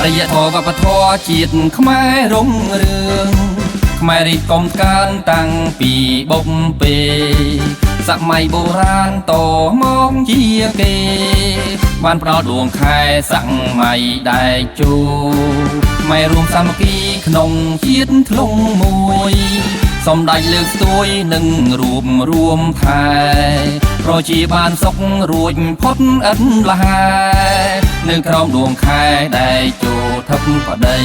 រិយធម៌វប្បធម៌ជាតិខ្មែររុងរឿងខ្មែររីកកុំកើនតាំងពីបុព្វពេសម័យបុរាណតមកជាគេបានផ្ដល់ដួងខែសម័យដែលជួខ្មែររួមសាមគ្គីក្នុងជាតិធ្លុងមួយ សំដេចលើកស្ទួយនឹងរួមរួមថែប្រជាបានសុខរួចផុតឥតលហែនៅក្រោមដួងខែដែលចូលថឹកប្តី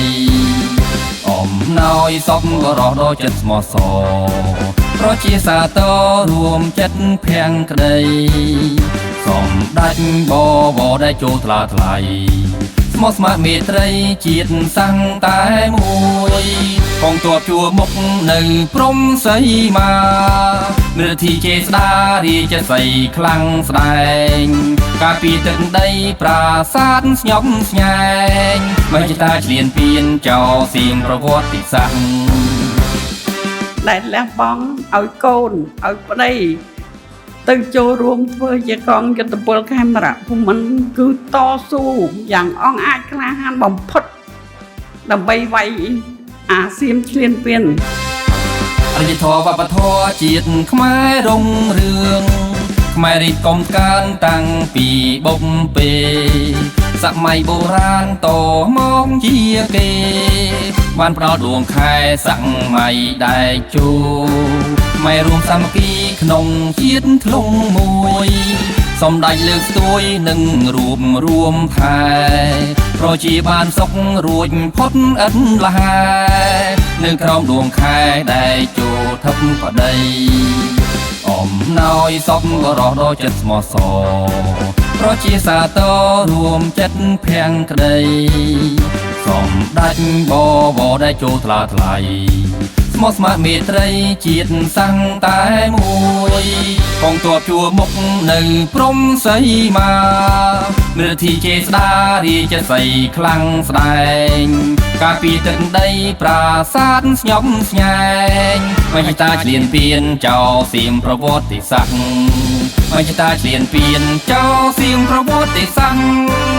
អំណោយសពបរោះដ៏ចិត្តស្មោះសរប្រជាសាទររួមចិត្តភាំងក្តីសំដេចបវរដែលចូលថ្លាថ្លៃស្មោះស្ម័គ្រមេត្រីជាតិសੰតែមួយកងទ័ពជួមុខនៅព្រំសីមាមរិទ្ធីចេស្តារាជសីខ្លាំងស្ដែងការពីទឹកដីប្រាសាទស្ញប់ស្ញែងមជ្ឈតាឆ្លៀនពៀនចោសៀងប្រវត្តិសាស្ត្រ ដែលលះបង់ឲ្យកូនឲ្យប្តីទៅចូលរួមធ្វើជាកងយុទ្ធពលខេមរៈភូមិន្ទគឺតស៊ូយ៉ាងអង់អាចក្លាហានបំផុតដើម្បីវាយអាសៀមឈ្លានពាន អរិយធម៌វប្បធម៌ជាតិខ្មែររុងរឿងខ្មែររីកកុំកើនតាំងពីបុព្វពេសម័យបុរាណតមកជាគេបានផ្ដល់ដួងខែសម័យដែលជួខ្មែររួមសាមគ្គីក្នុងជាតិធ្លុងមួយសំដេចលើកស្ទួយនឹងរួមរួមថែប្រជាបានសុខរួចផុតឥតលហែនៅក្រោមដួងខែដែលចូលថឹកប្តីអំណោយសពបរោះដ៏ចិត្តស្មោះសរប្រជាសាទររួមចិត្តភាំងក្តីសំដេចបវរដែលចូលថ្លាថ្លៃស្មោះស្ម័គ្រមេត្រីជាតិសੰតែមួយកងទ័ពជួមុខនៅព្រំសីមាមរិទ្ធីចេស្តារាជសីខ្លាំងស្ដែងការពីទឹកដីប្រាសាទស្ញប់ស្ញែងមជ្ឈតាឆ្លៀនពៀនចោសៀមប្រវត្តិសាស្ត្រមជ្ឈតាឆ្លៀនពៀនចោសៀមប្រវត្តិសាស្ត្រ។